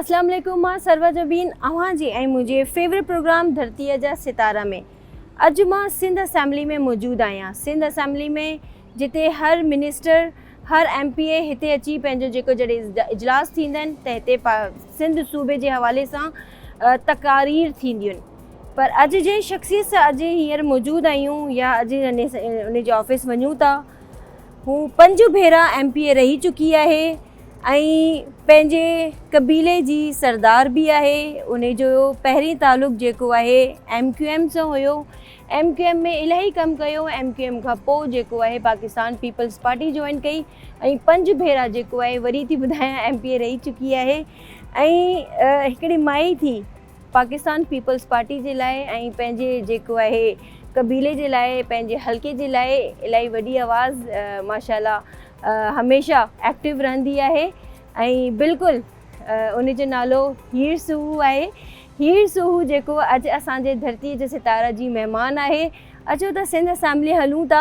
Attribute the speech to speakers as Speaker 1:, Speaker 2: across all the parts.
Speaker 1: اسلام عليڪم مان سرور جبين اوهان جي ۽ منهنجي فيورٽ پروگرام ڌرتيء جا ستارا ۾ اڄ مان سنڌ اسيمبلي ۾ موجود آهيان سنڌ اسيمبلي ۾ جتي هر منسٽر هر ايم پي اي هتي اچي پنهنجو جيڪو جڏهن اجلاس ٿيندا آهن ته هتي سنڌ صوبي جي حوالي سان تقارير ٿينديون آهن پر اڄ جنهن شخصيت سان اڄ هينئر موجود آهيون يا اڄ ان جي آفيس وڃون ٿا هو پنج ڀيرا ايم پي اي رهي چڪي آهي ۽ پنهنجي قبيلي جي سردار به آهي ان جو پهرين تعلق جيڪو آهي ايم ڪيو ايم سان هيو ايم ڪيو ايم ۾ الاهي ڪم ڪيو ايم ڪيو ايم کان پوء جيڪو آهي پاڪستان پيپلز پارٽي جوائن ڪئي ۽ پنج ڀيرا جيڪو آهي وري ٿي ٻڌايان ايم پي اي رهي چڪي آهي ۽ هڪڙي مائي ٿي پاڪستان پيپلز پارٽي جي لاء ۽ پنهنجي جيڪو آهي قبيلي جي لاء پنهنجي حلقي جي لاء الاهي وڏي آواز ماشاء الله هميشه ايڪٽو رهندي آهي ۽ بلڪل ان جو نالو هير سوهو آهي هير سوهو جيڪو اڄ اسان جي ڌرتي جي ستارا جي مهمان آهي اچو ته سنڌ اسيمبلي هلون ٿا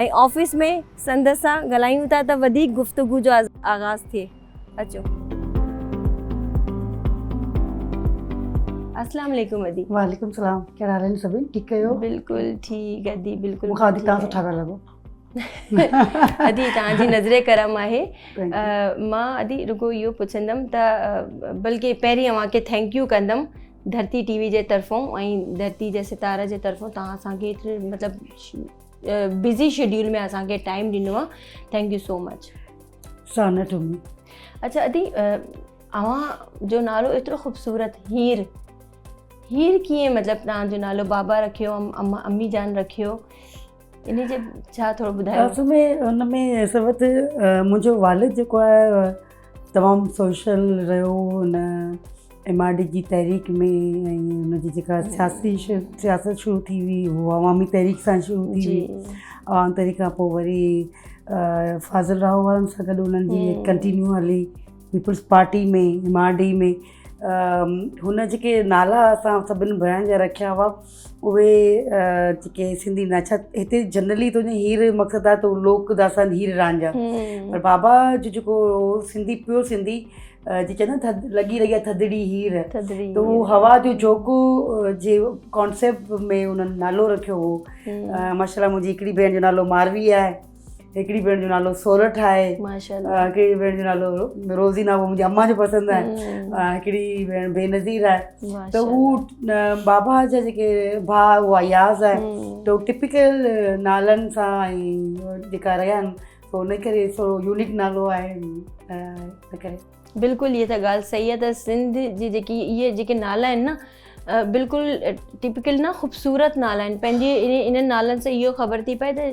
Speaker 1: ۽ آفيس ۾ سندس سان ڳالهايون ٿا ته وڌيڪ گفتگو جو آغاز ٿئي اچو. السلام عليڪم ادي.
Speaker 2: وعليڪم السلام ڪهڙا حال آهن سڀني ٺيڪ آهيو؟
Speaker 1: بلڪل ٺيڪ ادي بلڪل.
Speaker 2: مون کان وڌيڪ توهان سٺا پيا لڳو.
Speaker 1: ادي توهان جي نظر ڪرم آهي. مان ادي رڳو اهو پڇندم ته بلڪه پهرين اوهان کي thank you ڪندم ڌرتي ٽي وي جي طرفون ۽ ڌرتي جي ستاره جي طرفون توهان اسان کي ايتري مطلب بزي شيڊيول ۾ اسان کي ٽائيم ڏنو آهي thank you so much.
Speaker 2: Same to me.
Speaker 1: اڇا ادي اوهان جو نالو ايترو خوبصورت هير هير ڪيئن مطلب توهان جو نالو بابا رکيو اما امي جان رکيو ان جي ڇا ٿورو ٻڌايو.
Speaker 2: اصل ۾ ان ۾ سبت منهنجو والد جيڪو آهي تمام سوشل رهيو ان ايم آر ڊي جي تحريڪ ۾ ۽ ان جي جيڪا سياسي سياست شروع ٿي هئي هو عوامي تحريڪ سان شروع ٿي هئي عوامي تحريڪ کان پوء وري فاضل راهو وارن سان گڏ انهن جي ڪنٽينيو هلي peoples party ۾ M R D ۾ هن جيڪي نالا اسان سڀني ڀيڻن جا رکيا هئا اهي جيڪي سنڌي ناچا هتي جنرلي تنهنجي هير مقصد آهي ته لوڪ داستان هير رانجها پر بابا جو جيڪو سنڌي پيور سنڌي جي چوندا ٿڌ لڳي رهي آهي ٿڌڙي هير ته هو هوا جو جهوڪو جي ڪانسيپٽ ۾ انهن نالو رکيو هو ماشاء الله منهنجي هڪڙي ڀيڻ جو نالو ماروي آهي هڪڙي ڀيڻ جو نالو سورٺ آهي هڪڙي ڀيڻ جو نالو روزينا هو منهنجي امان جو پسند آهي هڪڙي ڀيڻ بينظير آهي ته هو بابا جا جيڪي ڀاء هو اياز آهي ته هو ٽپيڪل نالن سان ۽ جيڪا رهيا آهن سو ان ڪري ٿورو يونيڪ نالو آهي ان ڪري.
Speaker 1: بلڪل هي ته ڳالهه صحيح آهي ته سنڌ جي جيڪي اهي جيڪي نالا آهن نه بلڪل ٽپيڪل نه خوبصورت نالا آهن پنهنجي انهن نالن سان اهو خبر ٿي پئي ته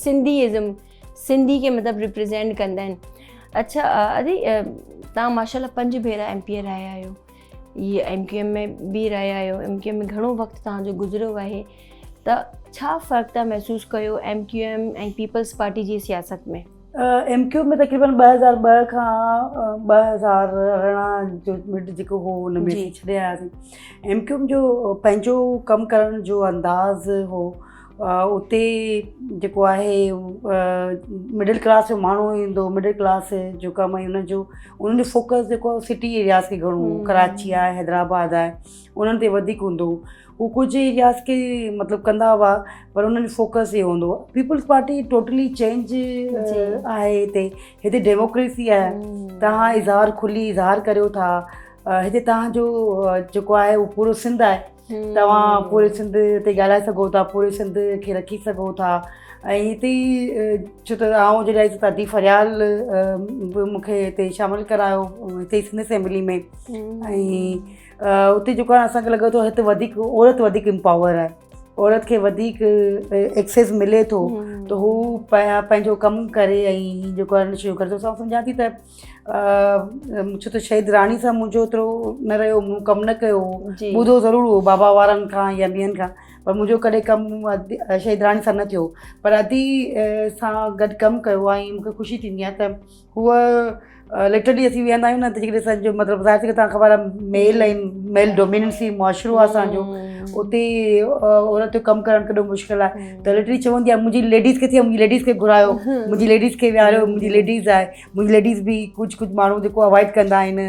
Speaker 1: سنڌي ازم سنڌي کي مطلب ريپريزينٽ ڪندا آهن اڇا ادي تان ماشاء الله پنج ڀيرا ايم پي اي رهيا آهيو هي ايم ڪيو ايم ۾ به رهيا آهيو ايم ڪيو ايم ۾ گهڻو وقت تان جو گذريو آهي ته ڇا فرق تان محسوس ڪيو M Q M ۽ peoples party جي سياست ۾؟
Speaker 2: ايم ڪيو ايم ۾ تقريبن 2002 کان 2018 جو مڊ جيڪو هو ان ۾ اسين ڇڏي آياسين. ايم ڪيو ايم جو پنهنجو ڪم ڪرڻ جو انداز هو اتي جيڪو آهي مڊل ڪلاس جو ماڻهو ايندو مڊل ڪلاس جو ڪم ۽ ان جو انهن جو فوڪس جيڪو آهي سٽي ايرياز کي گهڻو هو ڪراچي آهي حيدرآباد آهي انهن تي وڌيڪ هوندو هو. هو ڪجهه ايرياز کي مطلب ڪندا هئا پر انهن جو فوڪس اهو هوندو هو پيپلز پارٽي ٽوٽلي چينج آهي هتي هتي ڊيموڪريسي آهي توهان اظهار کلي اظهار ڪريو ٿا هتي توهان جو جيڪو آهي اهو پورو سنڌ آهي توهان پوري سنڌ تي ڳالهائي سگهو ٿا پوري سنڌ کي رکي سگهو ٿا ۽ هتي ڇو ته آئون جڏهن آيس ته ادي فريال به مون کي هتي شامل ڪرايو هتي سنڌ اسيمبلي ۾ ۽ اتي جيڪو آهي اسان کي لڳي ٿو هتي وڌيڪ عورت وڌيڪ امپاور آهي عورت کي وڌيڪ ايڪسيس ملي ٿو ته هو پنهنجو ڪم ڪري ۽ جيڪو آهي شيون ڪري ٿو سو سمجهان ٿي ته ڇو ته شهيد راڻي سان منهنجو ايترو نه رهيو مون ڪم نه ڪيو ٻڌو ضرور هو بابا وارن کان يا ٻين کان پر منهنجو ڪڏهن ڪم شهيد راڻي سان نه ٿيو پر ادي سان گڏ ڪم ڪيو آهي ۽ مون کي خوشي ٿيندي آهي ته هوء لٽرلي اسين ويهندا آهيون نه ته جيڪڏهن اسان جو مطلب ظاهر ٿي توهان خبر آهي ميل ۽ ميل ڊوميننسي معاشرو آهي اسان جو اتي عورت جو ڪم ڪرڻ ڪيڏو مشڪل آهي ته لٽرلي چوندي آهي منهنجي ليڊيز ڪٿي آهي منهنجي ليڊيز کي گهرايو منهنجي ليڊيز کي ويهاريو منهنجي ليڊيز آهي منهنجي ليڊيز به ڪجهه ڪجهه ماڻهو جيڪو اوائڊ ڪندا آهن.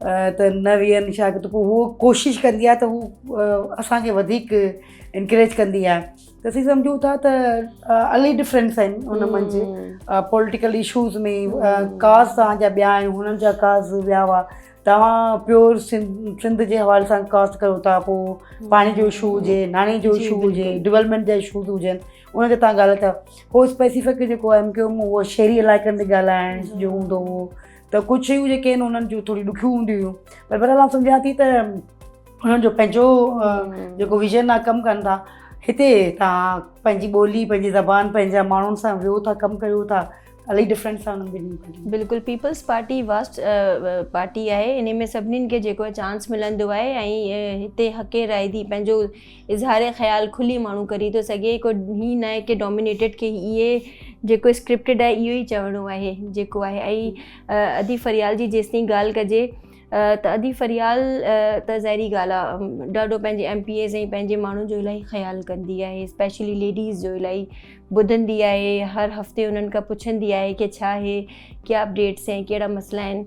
Speaker 2: ته نه ويهن ڇا ته پوء هو ڪوشش ڪندي آهي ته هو اسان کي وڌيڪ انڪريج ڪندي آهي ته اسين سمجهون ٿا ته الاهي ڊفرنس آهن ان منجهه پوليٽيڪل اشوز ۾ ڪاز توهان جا ٻيا آهن هنن جا ڪاز ٻيا هئا توهان پيور سنڌ جي حوالي سان ڪاز ڪريو ٿا پوء پاڻي جو اشو هجي ناڻي جو اشو هجي ڊولپمينٽ جا اشوز هجن ان تي توهان ڳالهايو ٿا هو اسپيسيفڪ جيڪو ايم ڪيو ايم اهو شهري علائقن تي ڳالهائڻ جو هوندو هو ته ڪجهه شيون جيڪي آهن انهن جون ٿوري ڏکيون هونديون هيون پر بهرحال آئون سمجهان ٿي ته انهن جو پنهنجو جيڪو ويزن آهي ڪم ڪن ٿا هتي توهان پنهنجي ٻولي پنهنجي زبان پنهنجا ماڻهن سان ويهو ٿا ڪم ڪيو ٿا الاهي ڊفرنس آهي انهن ٻنهي پارٽين ۾.
Speaker 1: بلڪل پيپلز پارٽي واسٽ پارٽي آهي انهي ۾ سڀنين کي جيڪو آهي چانس ملندو آهي ۽ هتي حق راء the پنهنجو اظهار خيال کلي ماڻهو ڪري ٿو سگهي ڪو هي نه آهي ڪي ڊومينيٽيڊ ڪي اهي جيڪو اسڪرپٽيڊ آهي اهو ئي چوڻو آهي جيڪو آهي ۽ ادي فريال جي جيستائين ڳالهه ڪجي ته ادي فريال ته ظاهري ڳالهه آهي ڏاڍو پنهنجي ايم پي ايز ۽ پنهنجي ماڻهن جو الاهي خيال ڪندي آهي اسپيشلي ليڊيز جو الاهي ٻڌندي آهي هر هفتي انهن کان پڇندي آهي ڪي ڇا آهي ڪيا اپڊيٽس آهن ڪهڙا مسئلا آهن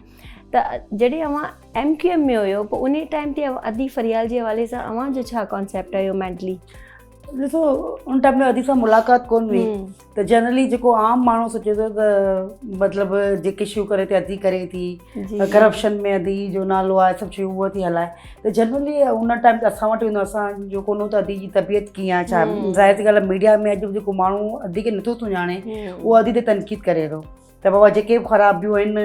Speaker 1: ته جڏهن اوهان ايم ڪيو ايم ۾ هيو پوء انهي ٽائيم تي ادي فريال جي حوالي سان اوهان جو ڇا ڪانسيپٽ هيو مينٽلي؟
Speaker 2: ڏسو ان ٽائيم ۾ ادي سان ملاقات ڪون هئي ته جنرلي جيڪو عام ماڻهو سوچي ٿو ته مطلب جيڪي شيون ڪري ٿي ادي ڪري ٿي ڪرپشن ۾ ادي جو نالو آهي سڀ شيون هوء ٿي هلائي ته جنرلي ان ٽائيم تي اسان وٽ ايندو اسان جو ڪونه هو ته ادي جي طبيعت ڪيئن آهي ڇا ظاهر سي ڳالهه آهي ميڊيا ۾ اڄ جيڪو ماڻهو ادي کي نٿو سڃاڻي اهو ادي تي تنقيد ڪري ٿو ته بابا جيڪي به خرابيون آهن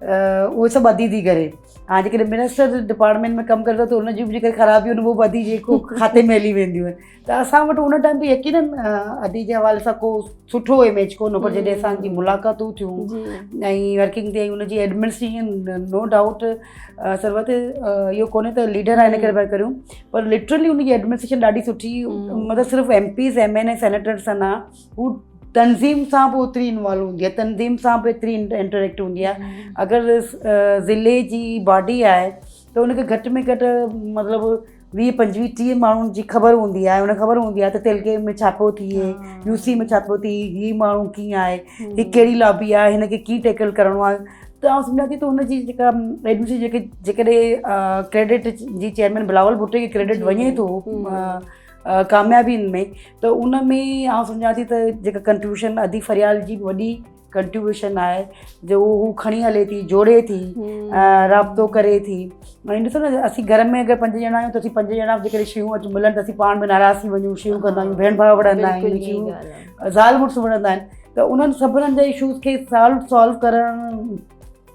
Speaker 2: اهي سڀ ادي ٿي ڪري هاڻي جيڪڏهن منسٽر ڊپارٽمينٽ ۾ ڪم ڪري ٿو ته ان جون به جيڪي خرابيون آهن اهي به ادي جي کاتي ۾ هلي وينديون آهن ته اسان وٽ ان ٽائيم تي يقينن ادي جي حوالي سان ڪو سٺو اميج ڪونه هو پر جڏهن اسان جي ملاقاتون ٿيون ۽ ورڪنگ تي ان جي ايڊمنسٽريشن نو ڊائوٽ سروت اهو ڪونهي ته ليڊر آهي ان ڪري پيا ڪريون پر لٽرلي ان جي ايڊمنسٽريشن ڏاڍي سٺي مطلب صرف M Ps M N A senators سان نه هو تنظيم سان به اوتري انوالو هوندي آهي تنظيم سان به ايتري انٽريڪٽ هوندي آهي اگر ضلعي جي باڊي آهي ته ان کي گهٽ ۾ گهٽ مطلب ويهه پنجويهه ٽيهه ماڻهن جي خبر هوندي آهي ان کي خبر هوندي آهي ته تعلقي ۾ ڇا پيو ٿئي يو سي ۾ ڇا پيو ٿئي هي ماڻهو ڪيئن آهي هي ڪهڙي لابي آهي هن کي ڪيئن ٽيڪل ڪرڻو آهي ته آئون سمجهان ٿي ته هن جي جيڪا ايڊمنسٽريشن جيڪي جيڪڏهن ڪريڊٽ جي چيئرمين بلاول ڀٽي کي ڪريڊٽ وڃي ٿو ڪاميابين ۾ ته ان ۾ آئون سمجهان ٿي ته جيڪا ڪنٽريبيوشن ادي فريال جي به وڏي ڪنٽريبيوشن آهي جو هو کڻي هلي ٿي جوڙي ٿي رابطو ڪري ٿي ۽ ڏسو نه اسين گهر ۾ اگر پنج ڄڻا آهيون ته اسين پنج ڄڻا جيڪڏهن شيون اچ ملن ته اسين پاڻ ۾ ناراض ٿي وڃون شيون ڪندا آهيون ڀيڻ ڀاء وڙهندا آهيون شيون زال مڙس وڙهندا آهن ته انهن سڀني جا اشوز کي سالو سالو ڪرڻ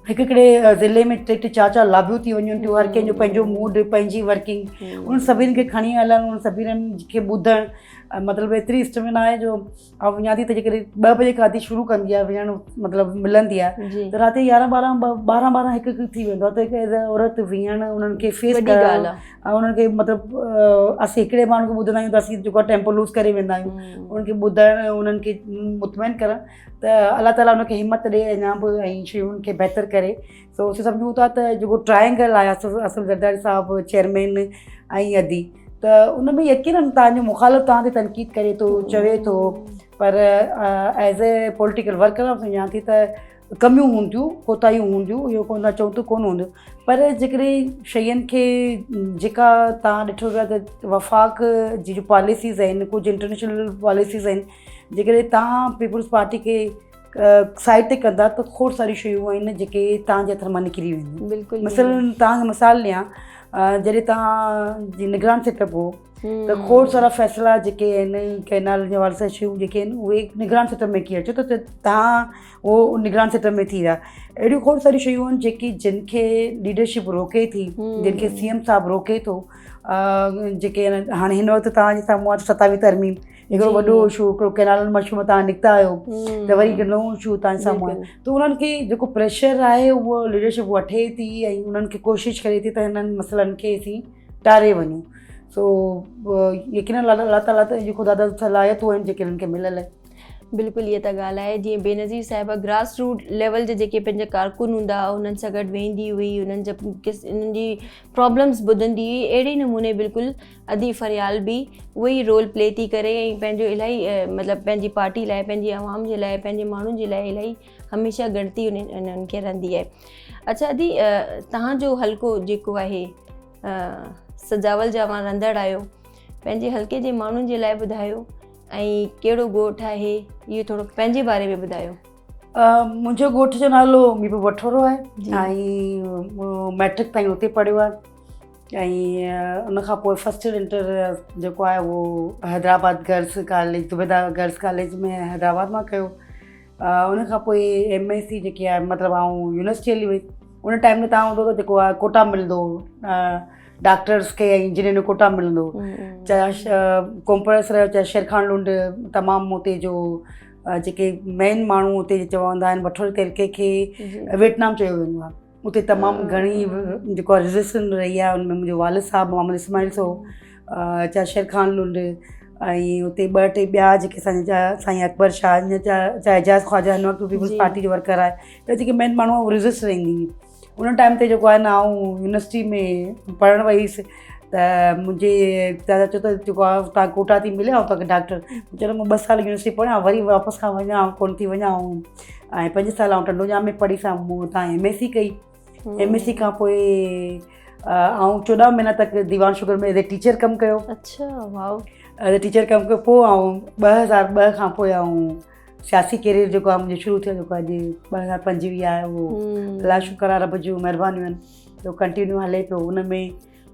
Speaker 2: هڪ هڪڙي ضلعي ۾ ٽي ٽي چار چار لابيون ٿي وڃن ٿيون هر ڪنهن جو پنهنجو موڊ پنهنجي ورڪنگ انهن سڀني کي کڻي هلڻ انهن سڀني کي ٻڌڻ مطلب ايتري اسٽمنا آهي جو آئون وڃان ٿي ته جيڪڏهن ٻه بجي کان اڌي شروع ڪندي آهي وڃڻ مطلب ملندي آهي ته رات جو يارهن ٻارهن ٻارهن ٻارهن هڪ هڪ ٿي ويندو آهي ته هڪ ايز اي عورت ويهڻ انهن کي فيس ڪرڻ ۽ انهن کي مطلب اسين هڪڙي ماڻهو کي ٻڌندا آهيون ته اسين جيڪو آهي ٽيمپو لوز ڪري ويندا آهيون انهن کي ٻڌڻ انهن کي مطمئن ڪرڻ ته الله تعاليٰ ان کي همت ڏي اڃا به ۽ شين کي بهتر ڪري سو اسين سمجهون ٿا ته جيڪو ٽرائنگل آهي اصل زرداري صاحب چيئرمين ۽ ادي ته ان ۾ يقينن تان جو مخالف تان تي تنقيد ڪري ٿو چوي ٿو پر ايز اي پوليٽيڪل ورڪر آئون سمجهان ٿي ته ڪميون هونديون ڪوتاهيون هونديون اهو ڪونه ٿا چئون ته ڪونه هونديون پر جيڪڏهن شين کي جيڪا تان ڏٺو ويو ته وفاق جي جو پاليسيز آهن ڪجهه انٽرنيشنل پاليسيز آهن جيڪڏهن توهان پيپلز پارٽي کي سائيڊ تي ڪندا ته کوڙ ساريون شيون آهن جيڪي توهان جي هٿن مان نڪري وينديون
Speaker 1: بلڪل
Speaker 2: مثلاً توهان کي مثال ڏيان جڏهن توهان جي نگران سيٽ اپ هو ته کوڙ سارا فيصلا جيڪي آهن ڪئنال جي حوالي سان شيون جيڪي آهن اهي نگران سيٽ اپ ۾ ڪيئن اچو ته توهان اهو نگران سيٽ اپ ۾ ٿي ويا اهڙيون کوڙ ساريون شيون آهن جيڪي جن کي ليڊرشپ روڪي ٿي جن کي سي ايم صاحب روڪي ٿو جيڪي هاڻي هن وقت توهان جي سامهون آهي ستاويهه ترميم هڪڙو وڏو اشو هڪڙو ڪئنالن مان اشو تان نڪتا آهيو ته وري هڪ نئون اشو تان سامهون آيو ته انهن کي جيڪو پريشر آهي اهو ليڊرشپ وٺي ٿي ۽ انهن کي ڪوشش ڪري ٿي ته هنن مسئلن کي اسين ٽاري وڃون سو يقينن الله تعاليٰ ته جي خدا داد صلاحيتون آهن جيڪي انهن کي مليل آهن.
Speaker 1: بلڪل اها ته ڳالهه آهي جيئن بينظير صاحبه گراس روٽ ليول جا جيڪي پنهنجا ڪارڪن هوندا هئا انهن سان گڏ ويهندي هئي انهن جا انهن جي پرابلمس ٻڌندي هئي اهڙي نموني بلڪل ادي فريال به اهو ئي رول پلي ٿي ڪري ۽ پنهنجو الاهي مطلب پنهنجي پارٽي لاء پنهنجي عوام جي لاء پنهنجي ماڻهن جي لاء الاهي هميشه ڳڻتي انهن کي رهندي آهي. اڇا ادي توهان جو حلقو جيڪو آهي سجاول جا اوهان رهندڙ آهيو پنهنجي حلقي جي ماڻهن جي لاء ٻڌايو ۽ ڪهڙو ڳوٺ آهي اهو ٿورو پنهنجي باري ۾ ٻڌايو.
Speaker 2: منهنجو ڳوٺ جو نالو ميرپور بٺورو آهي ۽ ميٽرڪ تائين اتي پڙهيو آهي ۽ ان کان پوء فرسٽ ايئر انٽر جيڪو آهي اهو Hyderabad girls college Zubaida girls college ۾ Hyderabad مان ڪيو ان کان پوء ايم ايس سي جيڪي آهي مطلب آئون يونيورسٽي هلي ويس ان ٽائيم ۾ تان هوندو ته جيڪو آهي ڪوٽا ملندو هو ڊاڪٽرس کي ۽ انجنيئر کي ڪوٽا ملندو هو چاهي ڪومپرس رهيو چاهي شير خان لنڊ تمام اتي جو جيڪي مين ماڻهو اتي چوندا آهن بٺوري تعلقي کي ويٽنام چيو ويندو آهي اتي تمام گهڻي جيڪو آهي ريزسٽنس رهي آهي ان ۾ منهنجو والد صاحب محمد اسماعيل سو چاهي شير خان لنڊ ۽ اتي ٻه ٽي ٻيا جيڪي اسانجا سائين اڪبر شاهه چاهي اعجاز خواجا هن وقت پيپلز پارٽي جو ورڪر آهي ته جيڪي مين ماڻهو آهن ريزسٽ رهندي هئي ان ٽائيم تي جيڪو آهي نه آئون يونيورسٽي ۾ پڙهڻ وئي هيس ته منهنجي دادا چيو ته جيڪو آهي تان ڪوٽا ٿي ملي ۽ توکي ڊاڪٽر چيو مان ٻه سال يونيورسٽي پڙهان وري واپس کان وڃان ڪونه ٿي وڃان ۽ پنج سال آئون ٽنڊو ڄام ۾ پڙهي سان مون اتان ايم ايس سي ڪئي ايم ايس سي کان پوء آئون 14 مهينا تڪ ديوان شگر ۾ ايز اي ٽيچر ڪم ڪيو.
Speaker 1: اڇا واو.
Speaker 2: ايز اي ٽيچر ڪم ڪيو پوء آئون 2002 کان پوء آئون سياسي ڪيريئر جيڪو آهي منهنجو شروع ٿيو جيڪو اڄ 2025 آهي اهو الله شڪر آهي رب جون مهربانيون آهن جو ڪنٽينيو هلي پيو ان ۾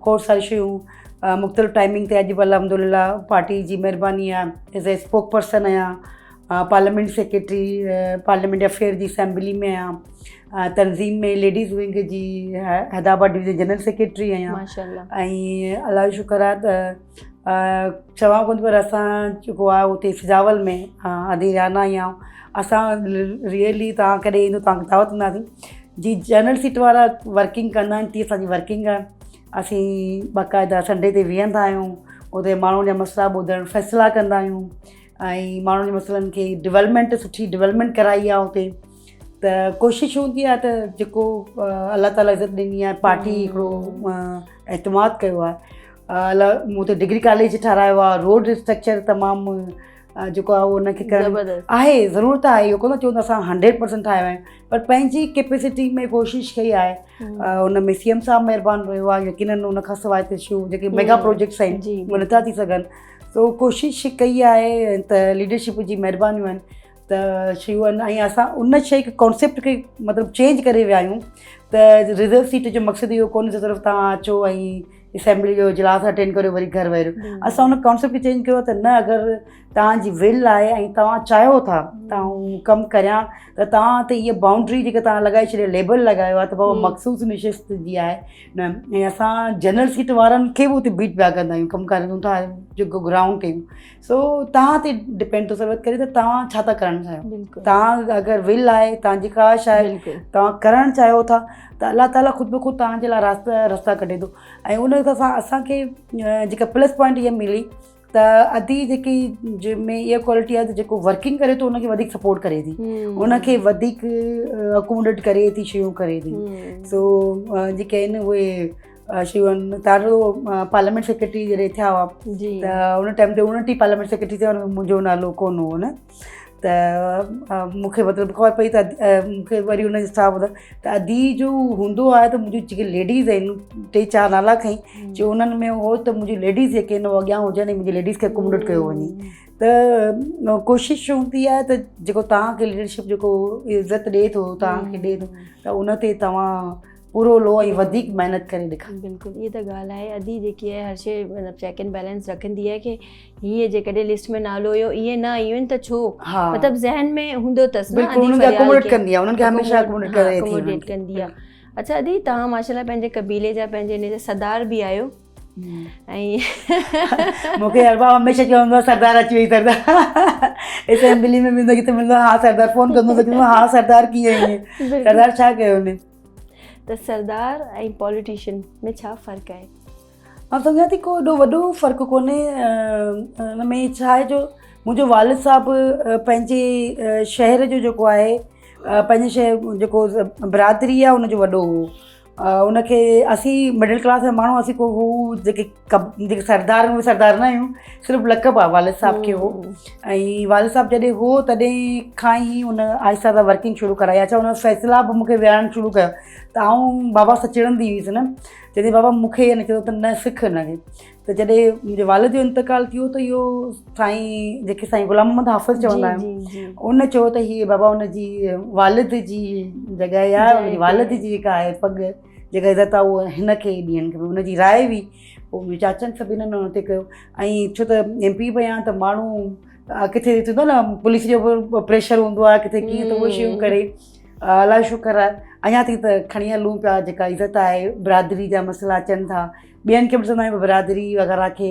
Speaker 2: کوڙ ساريون شيون مختلف ٽائمنگ تي اڄ به الحمد لله پارٽي جي مهرباني آهي ايز اي اسپوڪ پرسن آهيان پارليامينٽ سيڪريٽري پارليامينٽ افيئر جي اسيمبلي ۾ آهيان تنظيم ۾ ليڊيز ونگ جي حيدرآباد ڊويزن جنرل سيڪريٽري آهيان ۽ الله جو شڪر آهي ته چوان ڪونه پر اسان جيڪو آهي اتي سجاول ۾ ادي ريانا آهيان اسان ريئلي توهان ڪڏهن ايندو توهان کي دعوت ڏينداسين جي جنرل سيٽ وارا ورڪنگ ڪندا آهن تيئن اسان جي ورڪنگ آهي اسين باقاعده سنڊي تي ويهندا آهيون اتي ماڻهن جا مسئلا ٻڌڻ فيصلا ڪندا آهيون ۽ ماڻهن جي مسئلن کي ڊولپمينٽ سٺي ڊولپمينٽ ڪرائي آهي اتي ته ڪوشش هوندي آهي ته جيڪو الله تعاليٰ عزت ڏني آهي پارٽي هڪڙو اعتماد ڪيو آهي الله مون ته ڊگري ڪاليج ٺارايو آهي روڊ اسٽرڪچر تمام جيڪو آهي ان کي ڪرڻ آهي ضرورت آهي اهو ڪونه چئون ته اسان 100% ٺاهيو آهي پر پنهنجي ڪيپيسٽي ۾ ڪوشش ڪئي آهي ان ۾ سي ايم صاحب مهربان رهيو آهي يقينن ان کان سواء ته شيون جيڪي ميگا پروجيڪٽس آهن اهي نٿا ٿي سگهن سو ڪوشش ڪئي آهي ته ليڊرشپ جي مهربانيون آهن ته شيون آهن ۽ اسان ان شيء کي ڪانسيپٽ کي مطلب چينج ڪري ويا آهيون ته رزرو سيٽ جو مقصد اهو ڪونهي ته صرف توهان اچو ۽ اسيمبلي جو اجلاس اٽينڊ ڪريو وري گهر ويو اسان ان ڪانسيپٽ کي چينج ڪيو ته نه اگر توهان جي ول آهي ۽ توهان چاهيو ٿا ته آئون ڪم ڪريان ته توهان تي اها بائونڊري جيڪا توهان لڳائي ڇڏي ليبل لڳايو آهي ته بابا مخصوص نشست جي آهي نه ۽ اسان جنرل سيٽ وارن کي به اتي بيٽ پيا ڪندا آهيون ڪم ڪريون ٿا جيڪو گرائونڊ تي سو توهان تي ڊپينڊ ٿو سروت ڪري ته توهان ڇا ٿا ڪرڻ چاهيو توهان اگر ول آهي توهان جي خواهش آهي توهان ڪرڻ چاهيو ٿا ته الله تعاليٰ خود بخود توهان جي لاء راستا رستا ڪڍي ٿو ۽ ان سان اسانکي جيڪا پلس پوائنٽ اها ملي ته ادي جيڪي جنهن ۾ اها ڪوالٽي آهي ته جيڪو ورڪنگ ڪري ٿو ان کي وڌيڪ سپورٽ ڪري ٿي ان کي وڌيڪ اڪوموڊيٽ ڪري ٿي شيون ڪري ٿي سو جيڪي آهن اهي شيون آهن تارو پارليامينٽ سيڪريٽري جڏهن ٿيا هئا ته ان ٽائيم تي 29 پارليامينٽ سيڪريٽري ٿيا ان ۾ منهنجو نالو ڪونه هو نه ته مون کي مطلب خبر پئي ته مون کي وري ان اسٽاف ٻڌايو ته ادي جو هوندو آهي ته منهنجون جيڪي ليڊيز آهن ٽي چار نالا کئي چي انهن ۾ هو ته منهنجي ليڊيز جيڪي آهن اهي اڳيان هجن ۽ منهنجي ليڊيز کي اڪوموڊيٽ ڪيو وڃي ته ڪوشش هوندي آهي ته جيڪو توهان کي ليڊرشپ جيڪو عزت ڏئي ٿو توهان کي ڏئي ٿو ته ان تي توهان پورو لو ۽ وڌيڪ محنت ڪري ڏيکاريو.
Speaker 1: بلڪل اها ته ڳالهه آهي ادي جيڪي آهي هر شيء مطلب چيڪ اينڊ بيلنس رکندي آهي ڪي هيء جيڪڏهن لسٽ ۾ نالو هيو ائين نه آيون آهن ته ڇو مطلب ذهن ۾ هوندو اٿس نه
Speaker 2: ادي انهن کي اڪوموڊيٽ ڪندي آهي انهن کي هميشه اڪوموڊيٽ ڪري ٿي
Speaker 1: اڪوموڊيٽ ڪندي آهي اڇا ادي توهان ماشاءالله پنهنجي قبيلي جا پنهنجي ان جا سردار به آهيو ۽
Speaker 2: مون کي ارباب هميشه چوندو آهي سردار اچي وئي سردار اسيمبلي ۾ ويندو ڪٿي ملندو ها سردار فون ڪندو ته چوندو ها سردار ڪيئن آهين سردار ڇا ڪيو هن
Speaker 1: ته سردار ۽ پاليٽيشن ۾ ڇا فرق آهي؟
Speaker 2: مان سمجهان ٿي ڪو ايڏو وڏو فرق ڪونهي ان ۾ ڇا آهي جو منهنجو والد صاحب پنهنجي شهر جو جيڪو آهي پنهنجي شهر جيڪو برادري آهي ان جو وڏو هو. ان کي اسين مڊل ڪلاس جا ماڻهو اسين ڪو هو جيڪي جيڪي سردار آهن اهي سردار نه آهيون صرف لقب آهي والد صاحب کي هو ۽ والد صاحب جڏهن هو تڏهن کان ئي ان آهستي آهستي ورڪنگ شروع ڪرائي اڇا ان فيصلا به مون کي ويهارڻ شروع ڪيو ته آئون بابا سان چڙندي هئس نه جڏهن بابا مون کي يعني چيو ته نه سک هن کي ته جڏهن منهنجي والد جو انتقال ٿيو ته اهو سائين جيڪي سائين غلام محمد حافظ چوندا آهيون ان چيو ته هي بابا ان جي والد جي جڳهه آهي ان جي والد جي جيڪا آهي پڳ جيڪا عزت آهي اها هن کي ڏين کپي ان جي راء هئي پوء منهنجي چاچن سڀني ان تي ڪيو ۽ ڇو ته ايم پي به آهيان ته ماڻهو ڪٿي ٿيندو نه پوليس جو به پريشر هوندو آهي ڪٿي ڪيئن ته اهي شيون ڪري الله جو شڪر آهي اڃا تائين ته کڻي هلون پيا جيڪا عزت آهي برادري جا مسئلا اچن ٿا ٻين کي به ڏسندا آهيون برادري وغيره کي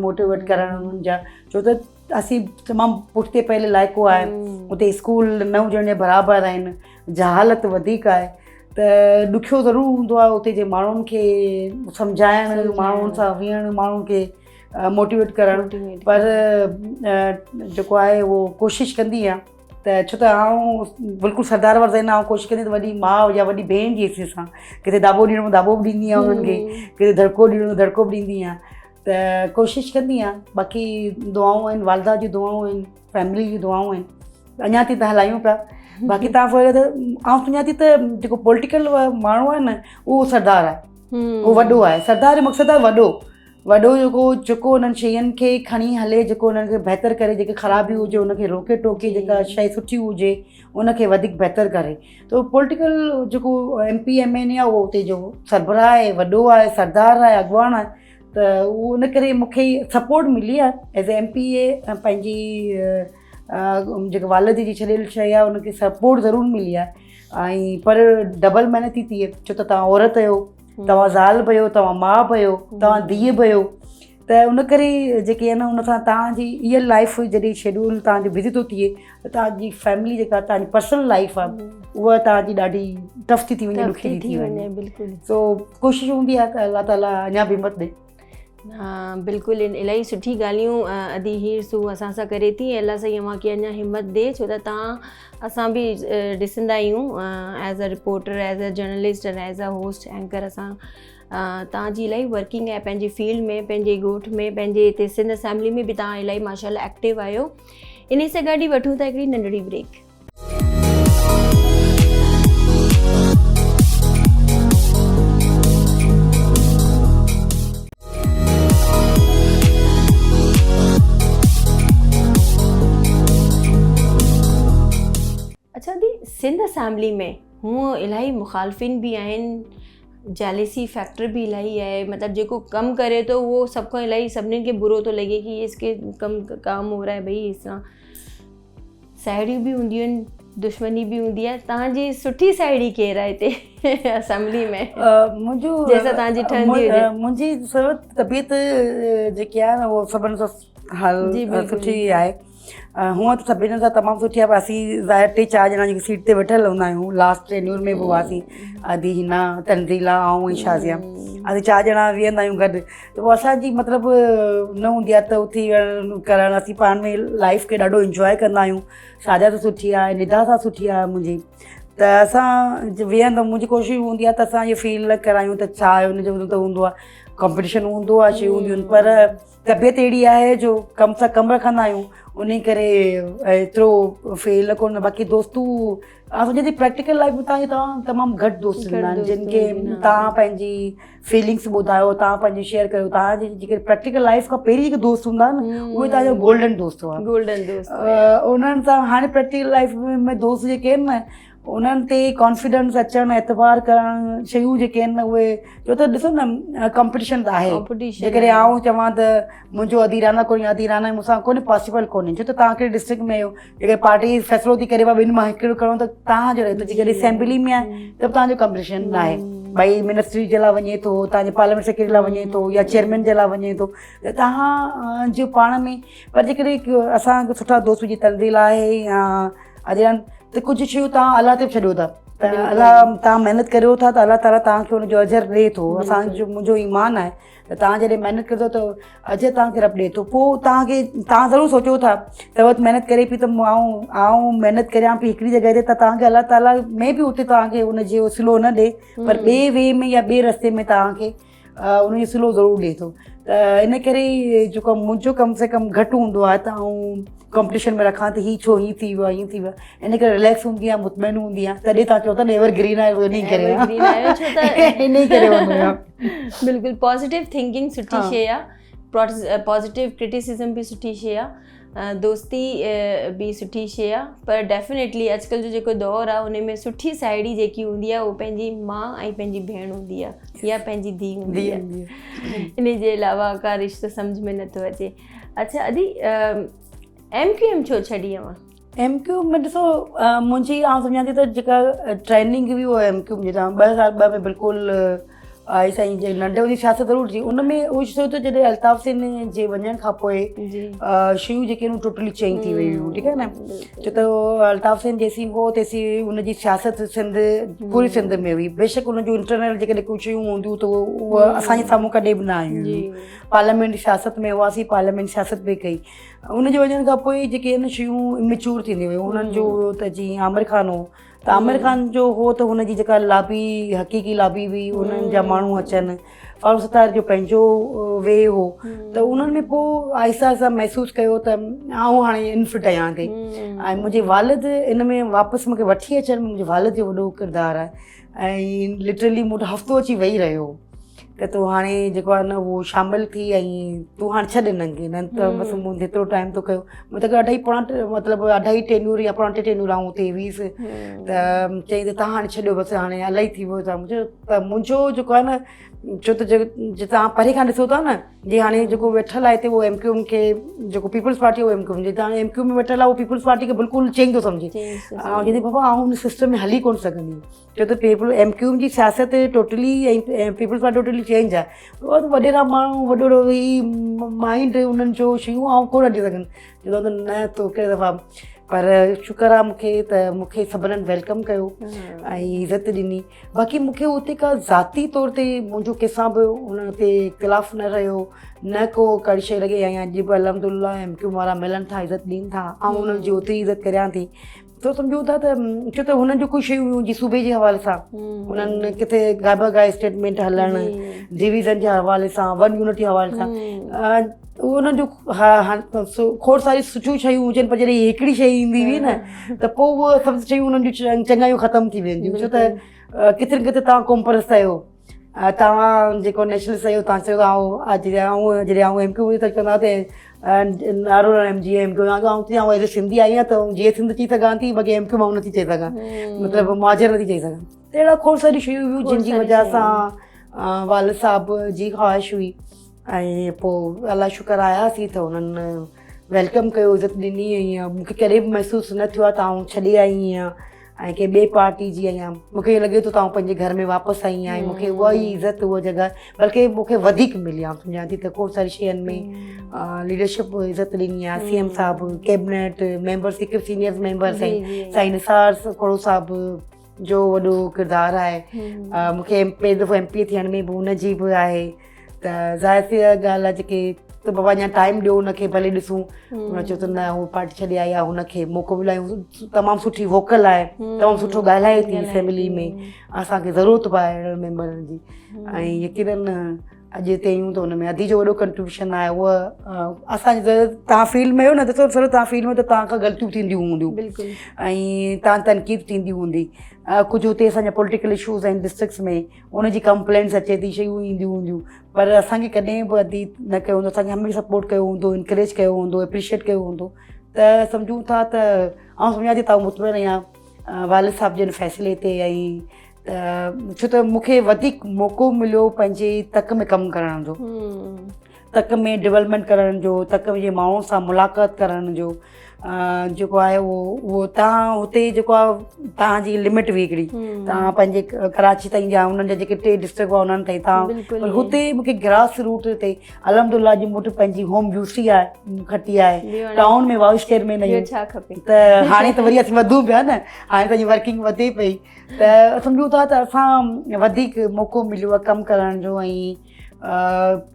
Speaker 2: موٽيويٽ ڪرڻ انهن جا ڇو ته اسين تمام پٺتي پيل علائقو آهي اتي اسڪول نه هجڻ جي برابر آهن جهالت وڌيڪ آهي ته ڏکيو ضرور هوندو آهي اتي جي ماڻهن کي سمجهائڻ ماڻهن سان ويهڻ ماڻهن کي موٽيويٽ ڪرڻ پر جيڪو آهي اهو ڪوشش ڪندي آهيان ته ڇو ته آئون بلڪل سردار وارو ذهن آئون ڪوشش ڪندي ته وڏي ماء يا وڏي ڀيڻ جي حيثيت سان ڪٿي داٻو ڏيڻو داٻو به ڏيندي آهيان انهن کي ڪٿي ڌڙڪو ڏيڻو ڌڙڪو به ڏيندي آهيان ته ڪوشش ڪندي آهيان باقي دعائون آهن والده جون دعائون آهن فيملي جون دعائون آهن اڃا تائين ته هلايون پيا باقي تان ته آئون سمجهان ٿي ته جيڪو پوليٽيڪل ماڻهو آهي نه اهو سردار آهي اهو وڏو آهي سردار جو مقصد آهي وڏو وڏو جيڪو جيڪو انهن شين کي کڻي هلي جيڪو انهن کي بهتر ڪري جيڪي خرابي هجي ان کي روڪي ٽوڪي جيڪا شي سٺي هجي ان کي وڌيڪ بهتر ڪري ته پوليٽيڪل جيڪو ايم پي ايم اين اي آهي اهو اتي جو سربراهه آهي وڏو آهي سردار آهي اڳواڻ آهي ته اهو ان ڪري مونکي سپورٽ ملي آهي ايز ايم پي اي پنهنجي جيڪي والد جي ڇڏيل شي آهي ان کي سپورٽ ضرور ملي آهي ۽ پر ڊبل محنت ٿي ٿئي ڇو ته توهان عورت آهيو توهان زال به آهيو توهان ماء به آهيو توهان ڌيء به آهيو ته ان ڪري جيڪي آهي نه ان سان توهان جي اها لائف جڏهن شيڊول توهان جو بزي ٿو ٿئي ته توهان جي فيملي جيڪا توهان جي پرسنل لائف آهي اها توهان جي ڏاڍي ٽف ٿي ٿي وڃي ڏکي ٿي ٿي وڃي
Speaker 1: بلڪل
Speaker 2: سو ڪوشش هوندي آهي ته الله تعالي اڃا به همت ڏي.
Speaker 1: ها بلڪل الاهي سٺي ڳالهيون ادي هير سو اسان سان ڪري ٿي ۽ الله سائين اوهان کي اڃا همت ڏي ڇو ته توهان اسان به ڏسندا آهيون as a reporter as a journalist ۽ as a host anchor اسان توهان جي الاهي ورڪنگ آهي پنهنجي فيلڊ ۾ پنهنجي ڳوٺ ۾ پنهنجي هتي سنڌ اسيمبلي ۾ به توهان الاهي ماشاء الله ايڪٽو آهيو انهي سان گڏ ئي وٺون ٿا هڪڙي ننڍڙي بريڪ. اڇا the Sindh assembly ۾ هونء الاهي مخالفين به آهن جيلسي فيڪٽر به الاهي آهي مطلب جيڪو ڪم ڪري ٿو اهو سڀ کان الاهي سڀني کي برو ٿو لڳي ڪي اس ڪي ڪم ڪام هو رها هي ڀئي اس طرح ساهيڙيون به هونديون آهن دشمني به هوندي آهي توهان جي سٺي ساهيڙي ڪير آهي هتي اسيمبلي ۾
Speaker 2: منهنجو
Speaker 1: جنهن سان توهان جي ٺهندي هجي
Speaker 2: منهنجي طبيعت جيڪي آهي نه اهو سڀني سان حال سٺي آهي هونء ته سڀني سان تمام سٺي آهي پر اسين ظاهر ٽي چار ڄڻا جيڪي سيٽ تي ويٺل هوندا آهيون لاسٽ ٽينيور ۾ به هئاسين ادي حنا تنزيلا آئون ۽ شازيا اسين چار ڄڻا ويهندا آهيون گڏ ته پوء اسانجي مطلب نه هوندي آهي ته اٿي ويهڻ ڪرڻ اسين پاڻ ۾ لائف کي ڏاڍو انجواء ڪندا آهيون شازيا سان سٺي آهي ندا سان سٺي آهي منهنجي ته اسان ويهندم منهنجي ڪوشش هوندي آهي ته اسان اهو فيل نه ڪرايون ته ڇا آهي هن جو ته هوندو آهي ڪمپٽيشن هوندو آهي شيون هونديون آهن پر طبيعت اهڙي آهي جو ڪم سان ڪم رکندا آهيون ان ڪري ايترو فيل ڪونه باقي دوستو آئون سمجهان ٿي پريڪٽيڪل لائف ۾ توهان توهان تمام گهٽ دوست هوندا آهن جن کي توهان پنهنجي فيلنگس ٻڌايو توهان پنهنجي شيئر ڪيو توهان جي جيڪي پريڪٽيڪل لائف کان پهرين جيڪي دوست هوندا آهن اهي توهان جا گولڊن دوست هئا
Speaker 1: گولڊن دوست
Speaker 2: انهن سان هاڻي پريڪٽيڪل لائف ۾ دوست جيڪي آهن نه انهن تي ڪانفيڊنس اچڻ اعتبار ڪرڻ شيون جيڪي آهن اهي ڇو ته ڏسو نه ڪمپٽيشن ته آهي جيڪڏهن آئون چوان ته منهنجو ادي رانا ڪونهي ادي رانا مون سان ڪونهي پاسيبل ڪونهي ڇو ته توهان ڪهڙي ڊسٽرڪٽ ۾ آهيو جيڪڏهن پارٽي فيصلو ٿي ڪري ٻن مان هڪڙو کڻو ته توهان جو رهي ٿو جيڪڏهن اسيمبلي ۾ آهي ته به توهان جو ڪمپٽيشن نه آهي ڀئي منسٽري جي لاء وڃي ٿو توهان جي پارليامينٽ سيڪريٽري لاء وڃي ٿو يا چيئرمين جي لاء وڃي ٿو ته توهان جو پاڻ ۾ پر جيڪڏهن اسان سٺا دوست جي تنزيل آهي يا اڄ ته ڪجهه شيون توهان الله تي به ڇڏيو ٿا. ته الله توهان محنت ڪريو ٿا ته الله تعاليٰ توهان کي ان جو اجر ڏئي ٿو. اسانجو منهنجو ايمان آهي ته توهان جڏهن محنت ڪندو ته اجر توهان کي رب ڏئي ٿو. پوء توهان کي توهان ضرور سوچو ٿا ته وقت محنت ڪري پئي ته آئون محنت ڪريان پئي هڪڙي جڳهه تي ته توهان کي الله تعاليٰ ۾ به اتي توهان کي ان جو صلو نه ڏئي پر ٻئي وي ۾ يا ٻئي رستي ۾ توهان کي ان جو صلو ضرور ڏئي ٿو. ته ان ڪري جيڪو منهنجو ڪم سي ڪم گهٽ هوندو آهي ته آئون ڪمپٽيشن ۾ رکان ته هي ڇو هيئن ٿي ويو آهي هيئن ٿي ويو آهي، ان ڪري رليڪس هوندي آهيان، مطمئن هوندي آهيان. تڏهن توهان چئو ٿا نه ايور گرين آهي، ان ئي ڪري ان ئي ڪري هوندو آهيان.
Speaker 1: بلڪل پازيٽو ٿنڪنگ سٺي شيء آهي، پازيٽو ڪرٽيسزم به سٺي شيء آهي، دوستي به سٺي شيء آهي، پر ڊيفينيٽلي اڄڪلهه جو جيڪو دور آهي ان ۾ سٺي ساهيڙي جيڪي هوندي آهي اهو پنهنجي ماء ۽ پنهنجي ڀيڻ هوندي آهي يا پنهنجي ڌيء هوندي آهي، ان جي علاوه ڪا رشتو سمجهه ۾ نٿو اچي. اڇا ادي ايم ڪيو ايم ڇو ڇڏي اوهان؟
Speaker 2: ايم ڪيو ايم ۾ ڏسو منهنجي آئون سمجهان ٿي ته جيڪا ٽريننگ هئي اها ايم ڪيو ايم جي تان 2002 ۾ بلڪل آئي سائين جي ننڍي هوندي سياست ضرور ٿي ان ۾ اهو ڏسو ته جڏهن الطاف حسين جي وڃڻ کان پوء شيون جيڪي آهن ٽوٽلي چينج ٿي ويون هيون، ٺيڪ آهي نه. ڇو ته الطاف حسين جيسين هو تيسين ان جي سياست سنڌ پوري سنڌ ۾ هئي، بيشڪ ان جون انٽرنل جيڪڏهن ڪجهه شيون هونديون ته اهي اسان جي سامهون ڪڏهن به نه آيون هيون. پارليامينٽ سياست ۾ هئاسين، پارليامينٽ سياست به ڪئي. ان جي وڃڻ کان پوء جيڪي آهن شيون اميچور ٿينديون ويون. انهن جو هيو ته جيئن عامر خان هو ته عامر خان جو هو ته هن جي جيڪا لابي حقيقي لابي هئي انهن جا ماڻهو اچن، فاروق ستار جو پنهنجو وي هو ته انهن ۾ پوء آهستي آهستي محسوس ڪيو ته آئون هاڻي انفٽ آهيان ٿي. ۽ منهنجي والد ان ۾ واپس مونکي وٺي اچڻ ۾ منهنجي والد جو وڏو ڪردار آهي ۽ لٽرلي مون وٽ هفتو اچي ويهي رهيو ته تون هاڻي جيڪو آهي نه اهو شامل ٿي ۽ تون هاڻي ڇڏ هنن کي، نه ته بس مون جيترو ٽائيم تو ڪيو مون ته اڍائي پوڻا ٽي مطلب اڍائي ٽينيور يا پوڻا ٽي ٽينيور آئون اتي هئس ته چيائين ته تان هاڻي ڇڏيو بس هاڻي الائي ٿي ويو ته مون چيو ته منهنجو جيڪو آهي نه ڇو ته جي توهان پري کان ڏسو ٿا نه جي هاڻي جيڪو ويٺل آهي هتي اهو ايم ڪيو ايم کي جيڪو پيپلز پارٽي اهو ايم ڪيو ايم جي هاڻي ايم ڪيو ايم ۾ ويٺل آهي اهو پيپلز پارٽي کي بلڪل چينج ٿو سمجهي. آئون چوندي بابا آئون هن سسٽم ۾ هلي ڪونه سگهندي ڇو ته پيپل ايم ڪيو ايم جي سياست totally ۽ peoples party totally change آهي. اهو ته وڏيرا ماڻهو وڏو وڏو هي مائنڊ انهن جو شيون آئون ڪونه هلي سگهندم. چوندو ته نه تو ڪهڙي دفعا پر شڪر آهي مون کي ته مون کي سڀنن welcome ڪيو ۽ عزت ڏني. باقي مون کي اتي ڪا ذاتي طور تي منهنجو ڪنهن سان به ان تي اختلاف نه رهيو نه ڪو ڪڙي شيء لڳي ۽ اڄ به الحمد لله ايم ڪيو وارا ملن ٿا عزت ڏين ٿا آئون انهن جي اوتري عزت ڪريان ٿي. تو سمجهون ٿا ته ڇو ته هنن جون ڪجهه شيون هيون جي صوبي جي حوالي سان هنن ڪٿي گابا گاهي اسٽيٽمينٽ هلڻ ڊويزن جي حوالي سان ون يونٽ جي حوالي سان انهن جو کوڙ ساري سٺيون شيون هجن پر جڏهن هڪڙي شيء ايندي هئي نه ته پوء اهي سڀ شيون انهن جون چڱايون ختم ٿي وينديون. ڇو ته ڪٿي نه ڪٿي توهان قومپرست آهيو، توهان جيڪو نيشنلسٽ آهيو، توهان چئو ٿا آئون جڏهن آئون ايم ڪيو ۾ ته چوندا ته نعرو ايم جي ايم ڪيو، آئون ايز اي سنڌي آئي آهيان ته جي سنڌ چئي سگهان ٿي باقي ايم ڪيو مان نٿي چئي سگهان، مطلب مهاجر نٿي چئي سگهان. ته اهڙا کوڙ ساريون شيون هيون جن جي وجه سان والد صاحب جي خواهش هئي ۽ پوء الله شڪر آياسين ته انهن welcome ڪيو، عزت ڏني ۽ مون کي ڪڏهن به محسوس نه ٿيو آهي ته آئون ڇڏي آئي آهيان ۽ ڪنهن ٻئي پارٽي جي آهيان. مون کي ائين لڳي ٿو ته آئون پنهنجي گهر ۾ واپس آئي آهيان ۽ مون کي اها ئي عزت اها جڳهه بلڪه مون کي وڌيڪ ملي. آئون سمجهان ٿي ته کوڙ ساري شين ۾ ليڊرشپ عزت ڏني آهي، سي ايم صاحب، ڪيبنيٽ ميمبرس، هڪ سينيئر ميمبرس آهن، سائين نثار کهڙو صاحب جو وڏو ڪردار آهي. مون کي پهريون دفعو ايم پي اي ٿيڻ ۾ به ان جي به آهي. ته ظاهر سي ڳالهه آهي جيڪي ته بابا اڃا ٽائيم ڏيو ان کي ڀلي ڏسون، هن چيو ته نه هو پارٽي ڇڏي آئي آهي، هن کي موقعو مليو آهي، تمام سٺي ووڪل آهي، تمام سٺو ڳالهائي ٿي اسيمبلي ۾، اسان کي ضرورت به آهي اهڙن ميمبرن جي ۽ يقينن اڄ هتي آهيون ته ان ۾ ادي جو وڏو ڪنٽريبيوشن آهي. اها اسان جي توهان فيلڊ ۾ آهيو نه ڏسو سر توهان فيلڊ ۾ ته توهان کان غلطيون ٿينديون هونديون ۽ توهان تنقيد ٿيندي هوندي، ڪجهه هتي اسان جا پوليٽيڪل اشوز آهن ڊسٽرڪٽس ۾ ان جي ڪمپلينٽس اچي ٿي، شيون اينديون هونديون، پر اسان کي ڪڏهن به ادي نه ڪيو هوندو، اسان کي هميشه سپورٽ ڪيو هوندو، انڪريج ڪيو هوندو، اپريشيٽ ڪيو هوندو. ته سمجهون ٿا ته آئون سمجهان ٿي ته آئون مطمئن آهيان والد صاحب جي ان فيصلي تي ۽ ته ڇو ته مون کي وڌيڪ موقعو مليو پنهنجي تڪ ۾ ڪم ڪرڻ جو، تڪ ۾ ڊولپمينٽ ڪرڻ جو، تڪ جي ماڻهن سان ملاقات ڪرڻ جو. جيڪو آهي اهو اهو توهان هتي جيڪو آهي توهان جي لمٽ هئي هڪڙي توهان پنهنجي ڪراچي تائين جا انهن جا جيڪي ٽي ڊسٽرڪٽ هئا انهن تائين توهان پر هتي مونکي گراس روٽ تي الحمد لله جي مون وٽ پنهنجي هوم يو سي آهي کٽي آهي ٽائون ۾ واؤ شهر ۾ نه
Speaker 1: ڇا کپي
Speaker 2: ته هاڻي ته وري اسين وڌون پيا نه هاڻي ته ورڪنگ وڌي پئي ته سمجهون ٿا ته اسان وڌيڪ موقعو مليو آهي ڪم ڪرڻ جو ۽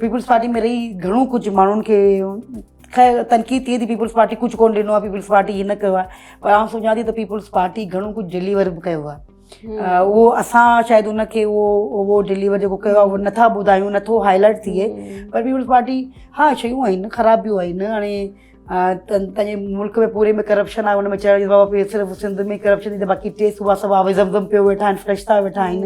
Speaker 2: پيپلز پارٽي ۾ رهي گهڻو ڪجهه ماڻهن کي خير تنقيد ٿئي ٿي پيپلز پارٽي ڪجهه ڪونه ڏنو آهي پيپلز پارٽي هن ڪيو آهي پر آئون سمجهان ٿي ته پيپلز پارٽي گهڻو ڪجهه ڊليور به ڪيو آهي اهو اسان شايد ان کي اهو اهو ڊليور جيڪو ڪيو آهي اهو نٿا ٻڌايون نٿو هائي لائيٽ ٿئي پر پيپلز پارٽي ها شيون آهن خرابيون آهن هاڻي تنهنجي ملڪ ۾ پوري ۾ ڪرپشن آهي ان ۾ چئڻ جي بابا صرف سنڌ ۾ ڪرپشن ٿي ته باقي ٽي صوبا سڀ آوي زم زم پيو ويٺا آهن فرشتا ويٺا آهن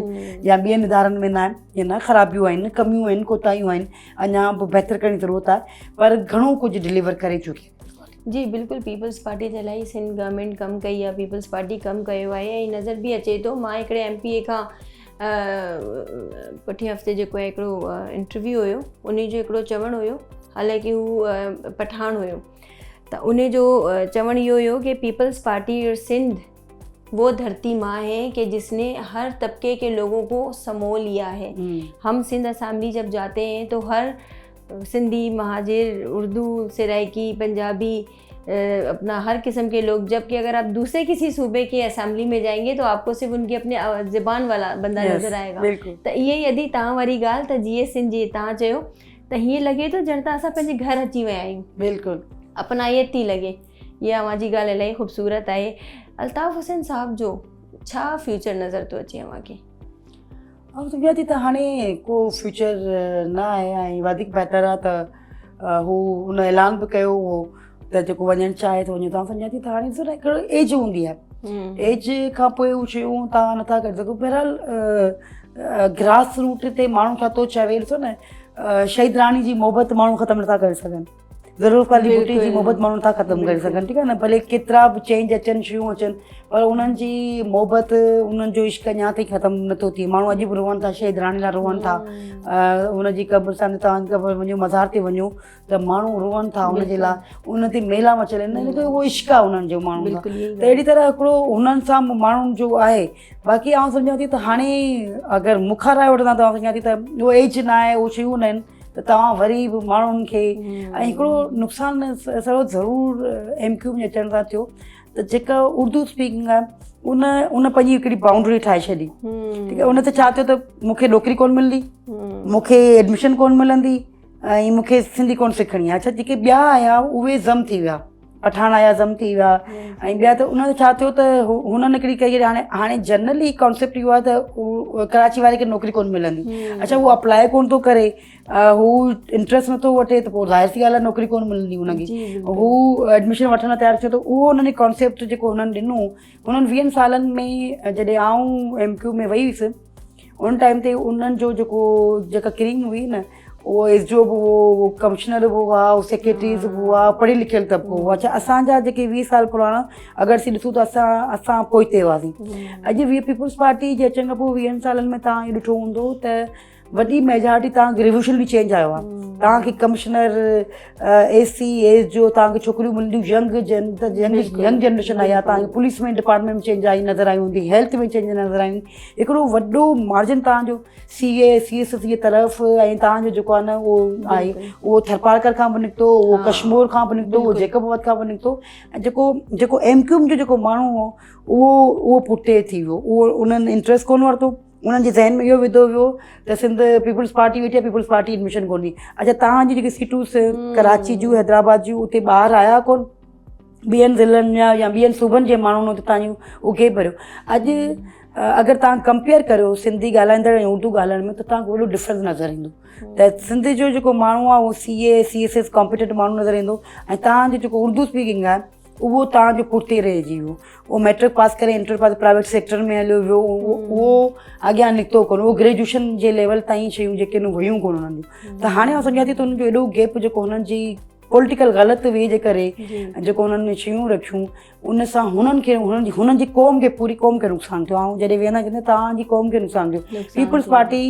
Speaker 2: يا ٻين ادارن ۾ نه آهن نه خرابيون آهن ڪميون آهن ڪوتاهيون آهن اڃا به بهتر ڪرڻ جي ضرورت آهي پر گهڻو ڪجهه ڊليور ڪري چڪي
Speaker 1: جي بلڪل پيپلز پارٽي ته الاهي سنڌ گورنمينٽ ڪم ڪئي آهي پيپلز پارٽي ڪم ڪيو آهي ۽ نظر به اچي ٿو مان هڪڙي ايم پي اي کان پٺين هفتي جيڪو آهي هڪڙو انٽرويو هيو ان جو هڪڙو چوڻ هيو حالانڪه هو پٺاڻ هيو ته ان جو چوڻ اهو هيو کہ پيپلز پارٽي اور سنڌ وہ دھرتي ماں ہے کہ جس نے ہر طبقے کے لوگوں کو سمو لیا ہے ہم سندھ اسمبلی جب جاتے ہیں تو ہر سندھی مہاجر اردو سرائکی پنجابی اپنا ہر قسم کے لوگ جبکہ اگر آپ دوسرے کسی صوبے کی اسمبلی میں جائیں گے تو آپ کو صرف ان کی اپنے زبان والا بندہ نظر آئے گا ته اها ئي ادي توهان واري ڳالهه ته جيئي سنڌ جي توهان چيو ته هيئن لڳي ٿو ڄڻ ته اسان پنهنجي گهر اچي ويا آهيون
Speaker 2: بلڪل
Speaker 1: اپنائيت ٿي لڳي اها اوهان جي ڳالهه الاهي خوبصورت آهي الطاف حسين صاحب جو ڇا فيوچر نظر ٿو اچي اوهان کي؟
Speaker 2: آئون سمجهان ٿي ته هاڻي ڪو فيوچر نه آهي ۽ وڌيڪ بهتر آهي ته هو ان اعلان به ڪيو هو ته جيڪو وڃڻ چاهي ٿو وڃي ته آئون سمجهان ٿي ته هاڻي ڏسو نه هڪڙو ايج هوندي آهي ايج کان پوء اهي شيون توهان نٿا ڪري سگهو بهرحال گراس روٽ تي ماڻهو ڇا ٿو چوي ڏسو نه شهيد راڻي جي محبت ماڻهو ختم نٿا ڪري سگهن ذوالفقار علي ڀٽي جي محبت ماڻهو نٿا ختم ڪري سگهن ٺيڪ آهي نه ڀلي ڪيترا به چينج اچن شيون اچن پر انهن جي محبت انهن جو عشق اڃا تائين ختم نٿو ٿئي ماڻهو اڄ به روئن ٿا شهيد راڻي لاء روئن ٿا ان جي قبرستان تي توهان قبر وڃو مزار تي وڃو ته ماڻهو روئن ٿا ان جي لاء ان تي ميلا مچل آهن ان ڪري اهو عشق آهي انهن جو ماڻهن سان ته اهڙي طرح هڪڙو هنن سان ماڻهن جو آهي باقي آئون سمجهان ٿي ته هاڻي اگر مون کان راء وٺندا ته آئون سمجهان ٿي ته اهو ايج نه آهي اهو شيون نه آهن ته توهان وري به ماڻهن کي ۽ هڪڙو نقصان سرو ضرور ايم ڪيو ۾ اچڻ سان ٿيو ته جيڪا اردو اسپيڪنگ آهي ان ان پنهنجي هڪڙي بائونڊري ٺاهي ڇڏي ٺيڪ آهي ان تي ڇا ٿيو ته مون کي نوڪري ڪونه ملندي مون کي ايڊميشن ڪونه ملندي ۽ مون کي سنڌي ڪونه سکڻي آهي اڇا جيڪي ٻيا آيا اهي ضم ٿي ويا پٺاڻ آيا ضم ٿي ويا ۽ ٻيا ته ان جو ڇا ٿيو ته هنن هڪڙي ڪئي هاڻي هاڻي جنرلي ڪانسيپٽ اهو آهي ته ڪراچي واري کي نوڪري ڪونه ملندي اڇا هو اپلائي ڪونه ٿو ڪري هو انٽرسٽ نٿو وٺي ته پوء ظاهر سي ڳالهه آهي نوڪري ڪونه ملندي هن کي هو ايڊميشن وٺڻ لاء تيار ٿيو ته اهو هنن جي ڪانسيپٽ جيڪو هنن ڏنو هنن ويهن سالن ۾ جڏهن آئون ايم ڪيو ۾ وئي هيس ان ٽائيم تي انهن جو جيڪو جيڪا ڪريم هئي نه اهو ايس ڊي او به هو اهو ڪمشنر به هئا اهو سيڪريٽريز به هئا پڙهيل لکيل طبقو هو اڇا اسان جا جيڪي ويهه سال پراڻا اگر اسين ڏسون ته اسان اسان پوئتي هئاسين اڄ ويهه پيپلز پارٽي جي اچڻ کان پوء ويهن سالن ۾ توهان اهو ڏٺو هوندو ته وڏي ميجارٽي توهان کي ريووليوشنري چينج آيو آهي توهان کي ڪمشنر اي سي ايس جو توهان کي ڇوڪريون ملنديون ينگ جن ينگ ينگ جنريشن آئي آهي توهان کي پوليس ۾ ڊپارٽمينٽ ۾ چينج آئي نظر آئي هوندي هيلٿ ۾ چينج نظر آيون هڪڙو وڏو مارجن توهان جو سي اي سي ايس جي طرف ۽ توهان جو جيڪو آهي نه اهو آهي اهو ٿرپارڪر کان به نڪتو اهو ڪشمور کان به نڪتو اهو جيڪب آباد کان به نڪتو ۽ جيڪو جيڪو ايم ڪيو ايم جو جيڪو ماڻهو هو اهو اهو پٺتي ٿي ويو اهو انهن انٽرسٽ ڪونه ورتو انهن جي ذهن ۾ اهو وڌو ويو ته سنڌ پيپلز پارٽي ويٺي آهي پيپلز پارٽي ايڊميشن ڪونه ڏي اڇا توهان جي جيڪي سيٽون ڪراچي جون حيدرآباد جون اتي ٻاهر آيا ڪونه ٻين ضلعن جا يا ٻين صوبن جي ماڻهن اتي توهان جون اهي ڀريو اڄ اگر توهان ڪمپيئر ڪريو سنڌي ڳالهائيندڙ ۽ اردو ڳالهائڻ ۾ ته توهان کي وڏو ڊفرنس نظر ايندو ته سنڌ جو جيڪو ماڻهو آهي اهو سي اي سي ايس ايس ڪامپيٽنٽ ماڻهو نظر ايندو ۽ توهان جو جيڪو اردو اسپيڪنگ آهي اهو توهان جو پٺتي رهجي ويو اهو ميٽرڪ پاس ڪري انٽر پاس پرائيويٽ سيڪٽر ۾ هليو ويو اهو اڳيان نڪتو ڪونه اهو گريجوئيشن جي ليول تائين شيون جيڪي آهن هيون ڪونه انهن جون ته هاڻي آئون سمجهان ٿي ته انهن جو ايڏو گيپ جيڪو هنن جي پوليٽيڪل غلط وي جي ڪري جيڪو انهن شيون رکيون ان سان هنن کي هنن جي هنن جي قوم کي پوري قوم کي نقصان ٿيو. آئون جڏهن ويهندا چوندا توهان جي قوم کي نقصان ٿيو. پيپلز پارٽي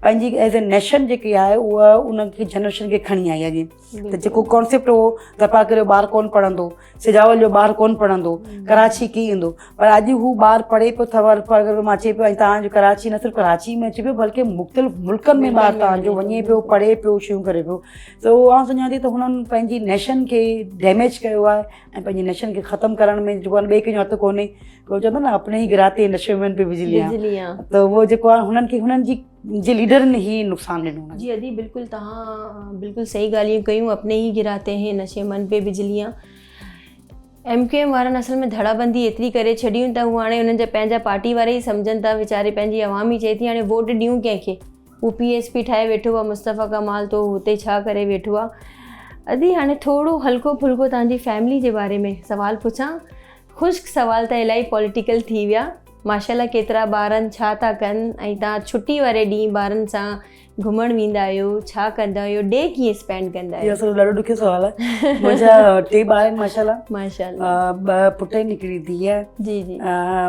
Speaker 2: پنهنجي ايز اي نيشن جيڪي آهي اها ان کي جنريشن کي کڻي آئي اڳي ته جيڪو ڪانسيپٽ هو ته پاڪر جو ٻار ڪون پڙهندو، سجاول جو ٻار ڪون پڙهندو، ڪراچي ڪيئن ايندو، پر اڄ هو ٻار پڙهي پيو ٿور پرگر مان اچي پيو ۽ توهان جو ڪراچي نه صرف ڪراچي ۾ اچي پيو بلڪه مختلف ملڪن ۾ ٻار توهان جو وڃي پيو پڙهي پيو شيون ڪري پيو. ته آئون سمجهان ٿي ته هنن پنهنجي نيشن کي ڊيميج ڪيو آهي ۽ پنهنجي نيشن کي ختم ڪرڻ ۾ جيڪو آهي ٻئي ڪنهن جو هٿ ڪونهي. هو چوندا نه اپني هي گراتي نشي من پي بجليان، ته اهو جيڪو آهي هنن کي هنن جي جي ليڊرن هي نقصان ڏنو.
Speaker 1: جي ادي بلڪل توهان بلڪل صحيح ڳالهيون ڪيون، اپني هي گراتي هين نشي من پي بجليان. ايم ڪيو ايم وارن اصل ۾ ڌڙابندي ايتري ڪري ڇڏيون ته هو هاڻي انهن جا پنهنجا پارٽي وارا ئي سمجهن ٿا ويچاري پنهنجي عوام ئي چئي ٿي هاڻي ووٽ ڏيون ڪنهن کي، هو پي ايس پي ٺاهي ويٺو آهي مصطفيٰ ڪمال تو هتي ڇا ڪري ويٺو آهي. ادي هاڻي ٿورو هلڪو ڦلڪو توهان جي فيملي جي باري ۾ سوال پڇان، خشڪ سوال ته الاهي پوليٽيڪل ٿي ويا. ماشاءالله ڪيترا ٻارن ڇا ٿا ڪن ۽ توهان ڇٽي واري ڏينهن ٻارن سان گهمڻ ويندا آهيو ڇا ڪندا آهيو ڊي ڪيئن اسپينڊ ڪندا آهيو؟
Speaker 2: اهو اصل ڏاڍو ڏکيو سوال آهي. منهنجا ٽي ٻار آهن ماشاءالله.
Speaker 1: ماشاءالله.
Speaker 2: ٻه پٽ آهن هڪڙي ڌيء آهي.
Speaker 1: جي جي.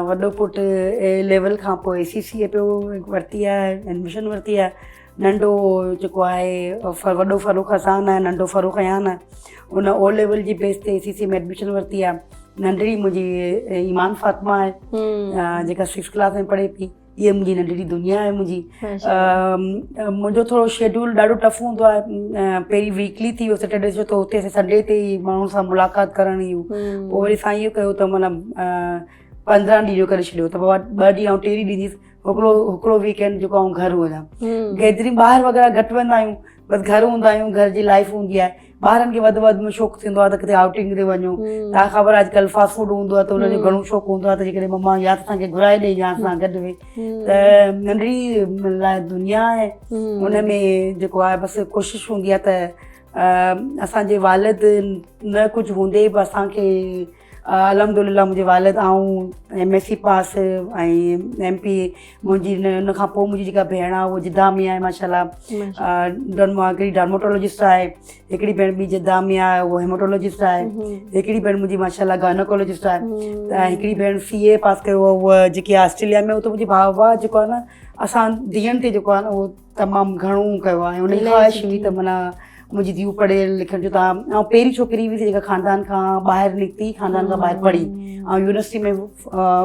Speaker 2: وڏو پٽ اي ليول کان پوء اي سي سي اي پيو ورتي آهي ايڊميشن ورتي آهي. ننڍو جيڪو آهي وڏو فرخ حسان آهي ننڍو فرخ ايان آهي. ان او ليول جي بيس تي اي سي سي ۾ ايڊميشن ورتي آهي. ننڍڙي منهنجي ايمان فاطمه آهي جيڪا سڪس ڪلاس ۾ پڙهي پئي. هيء منهنجي ننڍڙي دنيا آهي منهنجي. منهنجو ٿورو شيڊول ڏاڍو ٽف هوندو آهي. پهرين ويڪلي ٿي ويو سيٽرڊي جو ته اتي اسين سنڊي تي ئي ماڻهن سان ملاقات ڪرڻ اهو. پوء وري سائين اهو ڪيو ته معنيٰ 15 ڏينهن جو ڪري ڇڏيو ته بابا 2 ڏينهن آئون ٽي ڏينهن ڏينديس هڪڙو ويڪ اينڊ جيڪو آئون گهر وڃان. گيدرنگ ٻاهر وغيره گهٽ ويندا آهيون بس گهر هوندا آهيون گهر جي لائف هوندي آهي. ٻارن کي وڌ وڌ ۾ شوق ٿيندو آهي ته ڪٿي آئوٽنگ تي وڃون. توهان کي خبر آهي اڄڪلهه فاسٽ فوڊ هوندو آهي ته ان جو گهڻو شوق هوندو آهي ته جيڪڏهن مما يا ته اسان کي گهرائي ڏي يا اسان گڏ ويهي. ته ننڍڙي لاء دنيا آهي ان ۾ جيڪو آهي بس ڪوشش هوندي آهي ته اسان جي والد نه ڪجهه هوندي به اسان کي الحمدلله منهنجي والد آئون M S C pass ۽ M P منهنجي ان کان پوء منهنجي جيڪا ڀيڻ آهي اها جدا ۾ آهي ماشاءالله هڪڙي ڊرماٽولاجسٽ آهي هڪڙي ڀيڻ ٻي جدا ۾ آهي اها هيماٽولاجسٽ آهي هڪڙي ڀيڻ منهنجي ماشاءالله گائناڪولاجسٽ آهي ته هڪڙي ڀيڻ سي اي پاس ڪيو آهي اها جيڪي آسٽريليا ۾ اتي منهنجي ڀاء ڀاء جيڪو آهي نه اسان ڌيئن تي جيڪو آهي نه اهو تمام گهڻو ڪيو آهي ان جي خواهش هئي ته معنيٰ منهنجي ڌيء پڙهي لکڻ جو ته آئون پهرين ڇوڪري هئي جيڪا خاندان کان ٻاهر نڪتي خاندان کان ٻاهر پڙهي آئون يونيورسٽي ۾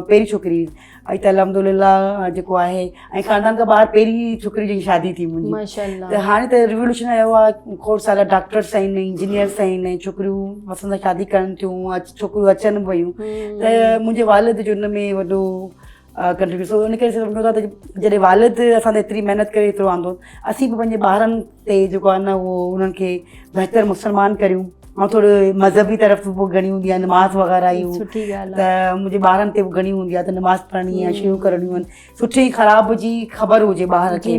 Speaker 2: پهرين ڇوڪري هئي ۽ ته الحمد لله جيڪو آهي ۽ خاندان کان ٻاهر پهرين ڇوڪري جي شادي ٿي منهنجي ته هاڻي ته ريولوشن آيو آهي کوڙ سارا ڊاڪٽرس آهن انجنيئرس آهن ڇوڪريون اسان سان شادي ڪرن ٿيون ڇوڪريون اچن پيون ته منهنجي والد جو ان ۾ وڏو ڪنٽريبيوشن ان ڪري سمجهون ٿا ته جڏهن والد اسان تي ايتري محنت ڪري ايترو آندو اسين به پنهنجي ٻارن تي جيڪو آهي نه اهو انهن کي بهتر مسلمان ڪريون ۽ ٿورو مذهبي طرف به گهڻي هوندي آهي نماز وغيره اهو
Speaker 1: سٺي ڳالهه
Speaker 2: ته منهنجي ٻارن تي به گهڻي هوندي آهي ته نماز پڙهڻي آهي شيون ڪرڻيون آهن سٺي خراب جي خبر هجي ٻار کي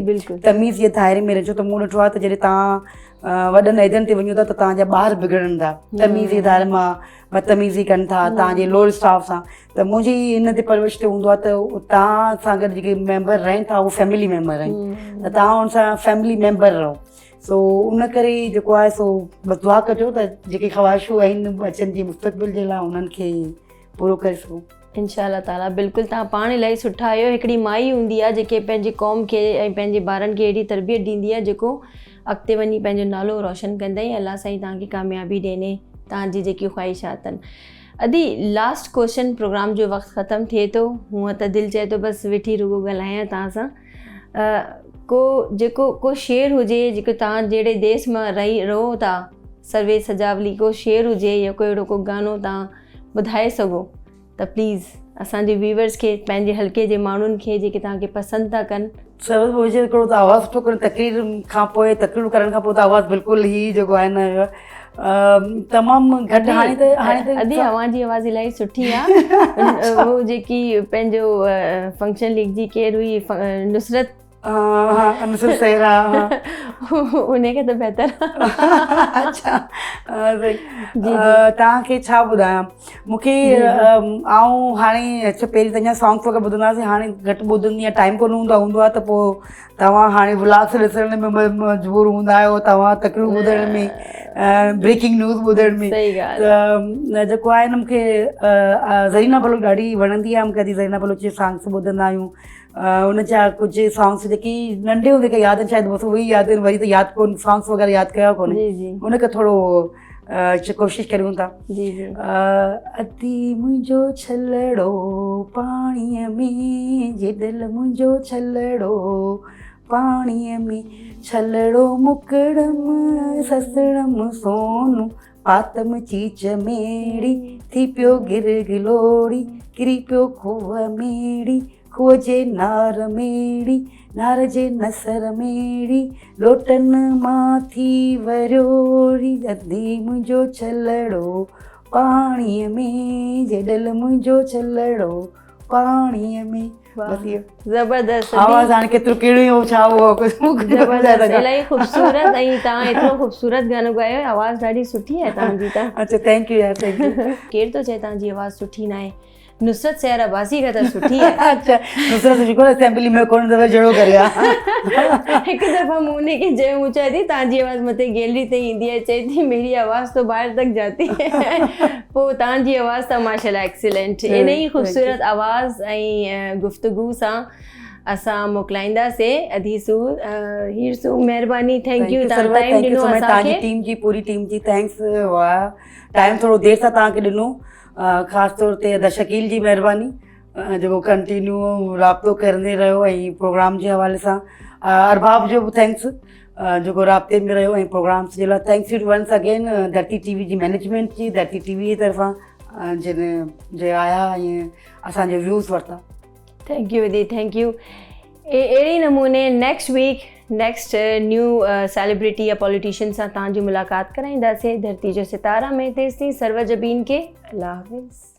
Speaker 2: تميز جي دائري ۾ رهجو ته مون ڏٺو آهي ته جڏهن توهان وڏن عهدن تي وڃو ٿا ته توهان جا ٻار بگڙن ٿا تميز جي دائري مان بدتميزي ڪن ٿا توهان جي لوئر اسٽاف سان ته منهنجي ان تي پرورش تي هوندو آهي ته توهان سان گڏ جيڪي ميمبر رهن ٿا اهي فيملي ميمبر آهن ته توهان ان سان فيملي ميمبر رهو سو ان ڪري جيڪو آهي سو بس دعا ڪجو ته جيڪي خواهشون آهن بچن جي مستقبل جي لاء انهن کي پورو ڪري سگهون.
Speaker 1: انشاء الله تعالي بلڪل توهان پاڻ الاهي سٺا آهيو هڪڙي مائي هوندي آهي جيڪي پنهنجي قوم کي ۽ پنهنجي ٻارن کي اهڙي تربيت ڏيندي آهي جيڪو اڳتي وڃي پنهنجو نالو روشن ڪندا ۽ الله سائين توهان کي ڪاميابي ڏيني توهان جي جيڪي خواهشات آهن ادي لاسٽ ڪوشچن پروگرام جو وقت ختم ٿئي ٿو هونء ته دل چئي ٿو بس ويٺي رڳو ڳالهايان توهان سان ڪو جيڪو ڪو شعر هجي جيڪو توهان جهڙي ديس مان رهي رهو ٿا سرويچ سجاولي ڪو شعر هجي يا ڪو اهڙو ڪو گانو توهان ٻڌائي سگهو ته پليز اسان جي ويورز کي پنهنجي حلقي جي ماڻهن کي جيڪي توهان کي پسند ٿا ڪن.
Speaker 2: سروس منهنجي هڪڙو ته آواز سٺو ڪونهي تقرير کان پوء تقريرون ڪرڻ کان پوء ته آواز بلڪل هي جيڪو آهي نه تمام گهٽ هاڻي ته هاڻي ته
Speaker 1: ادي اوهان جي آواز الاهي سٺي آ هو جيڪي پنهنجو فنڪشن ليگ جي ڪير هئي نصرت.
Speaker 2: ها نصرت سحر ها
Speaker 1: ان کي ته بهتر
Speaker 2: اڇا توهان کي ڇا ٻڌايان مون کي آئون هاڻي اڇا پهرين ته اڃا سانگس وغيره ٻڌندا هئاسين هاڻي گهٽ ٻڌندي آهيان ٽائيم ڪونه هوندو آهي هوندو آهي ته پوء توهان هاڻي ولاگس ڏسڻ ۾ مجبور هوندا آهيو توهان تقريرون ٻڌڻ ۾ بريڪنگ نيوز ٻڌڻ ۾ ته جيڪو آهي نه مون کي زرينا بلوچ ڏاڍي وڻندي آهي مون کي زرينا بلوچ جي سانگس ٻڌندا آهيون ان جا ڪجهه سانگس جيڪي ننڍي هوندي کان ياد آهن شايد بس اهي ئي ياد آهن وري ته ياد ڪونه سانگس وغيره ياد ڪيا ڪونهي ان کي ٿورو ڪوشش ڪريون ٿا جي جي ادي منهنجو ڇلڙو پاڻيء ۾ جيڏل منهنجو ڇلڙو پاڻيء ۾ ڇلڙو مڪڙم سسڙم سون پاتم چيچ ميڙي ٿي پيو گر گلوڙي ڪري پيو کوهه ميڙي کوهه جي نار ميڙي نار جي نثر ميڙي لوٽن مان ٿي وريو ري ادي منهنجو ڇلڙو پاڻيء ۾ جيڏل منهنجو ڇلڙو پاڻيء ۾ بس اهو
Speaker 1: زبردست
Speaker 2: آواز هاڻي ڪيترو ڪهڙو هو ڇا هو ڪجهه مون کي
Speaker 1: زبردست الاهي خوبصورت ۽ توهان ايترو خوبصورت گانو ڳايو آواز ڏاڍي سٺي آهي توهان جي ته
Speaker 2: اچها thank you يار thank you
Speaker 1: ڪير ٿو چئي توهان جي آواز سٺي ناهي نصرت سحر عباسي کان ته سٺي آهي.
Speaker 2: اڇا نصرت شڪر اسيمبلي ۾ ڪون دفعو جهڙو ڪري ها.
Speaker 1: هڪ دفعو مون ان کي چيو مون چئي ٿي توهان جي آواز مٿي گيلري تائين ايندي آهي چئي ٿي ميري آواز تو باهر تڪ جاتي هي پوء توهان جي آواز ته ماشاءالله ايڪسيلنٽ ان ئي خوبصورت آواز ۽ گفتگو سان اسان موڪلائينداسي ادي سو هير سو مهرباني thank you توهان ٽائيم ڏنو اسان کي
Speaker 2: توهان جي ٽيم جي پوري ٽيم جي thanks time ٿورو دير سان توهان کي ڏنو خاص طور تي ادا شڪيل جي مهرباني جيڪو ڪنٽينيو رابطو ڪرندي رهيو ۽ پروگرام جي حوالي سان ارباب جو به thanks جيڪو رابطي ۾ رهيو ۽ پروگرامس جي لاء thanks you once again Dharti T V جي مئنيجمينٽ جي ڌرتي ٽي وي جي طرفان جن جي آيا ۽ اسان جو ويوز ورتا.
Speaker 1: Thank you ادي thank you اهڙي نموني next week next new celebrity يا پوليٽيشن سان توهان جي ملاقات ڪرائينداسين ڌرتي جو ستارا ۾ تيستائين سرور جبين کي الله حافظ.